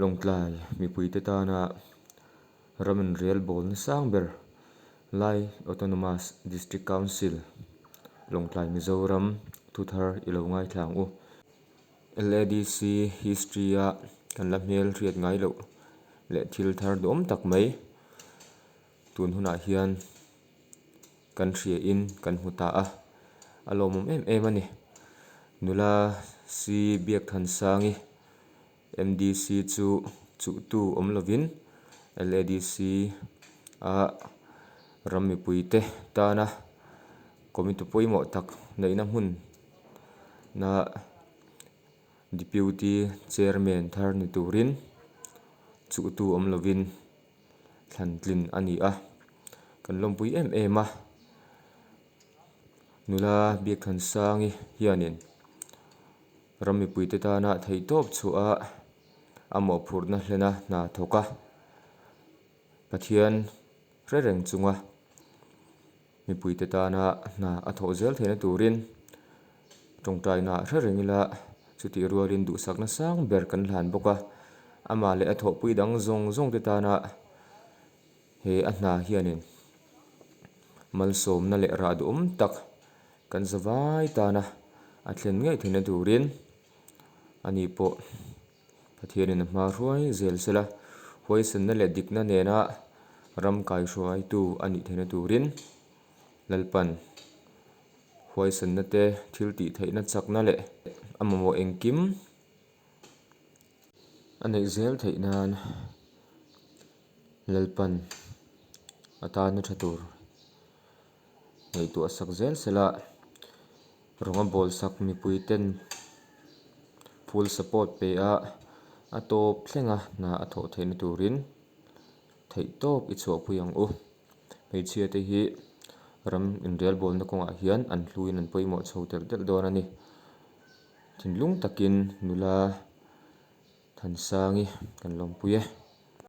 Lawngtlai mipuite tana ram inrelbawlna sang ber Lai Autonomous District Council, Lawngtlai Mizoram thuthar i lo ngaithla ang u. LADC history-a kan la hmel hriat ngai loh leh thil thar duhawm tak mai tun hunah hian kan hria in kan hmu ta a, a lawmawm em em a ni. Nula Si Biakthansangi MDC chu chuhtu awm lovin LADC a ram mipuite tana committee pawimawh tak neihna hmun na Deputy Chairman thar ni turin chuhtu awm lovin thlan tlin a ni a, kan lawmpui em em a. Nula Biakthansangi hianin ram mipuite tana theihtawp chhuah a, a mawhphurhna hlena hna thawk a, Pathian hre reng chunga mipuite tana hna a thawh zel theihna turin tawngtaina hre reng ila chutih rualin duhsakna sang ber kan hlan bawk a, amah leh a thawhpui dang zawng zawng te tana he a hna hianin malsawmna leh rah duhawm tak kan za vai tana a thlen ngei theihna turin ani pawh Pathianin a hma hruai zel sela, huaisanna leh dikna nena ram kaihruaitu a nih theihna turin Lalpan huaisanna te, thil tih theihna chakna leh a mamawh engkim a neih zel theih nan Lalpan a tana tha tur ngaihtuah sak zel sela, rawnga bawl sak mipui ten full support pe a, a tawp thleng a hna a thawh theihna turin theih tawp i chhuahpui ang u. Hmeichhia te hi ram inrelbawlna kawngah hian an hluin an pawimawh chho telh telh dawn a ni. Thinlung takin nula Thansangi kan lawmpui e.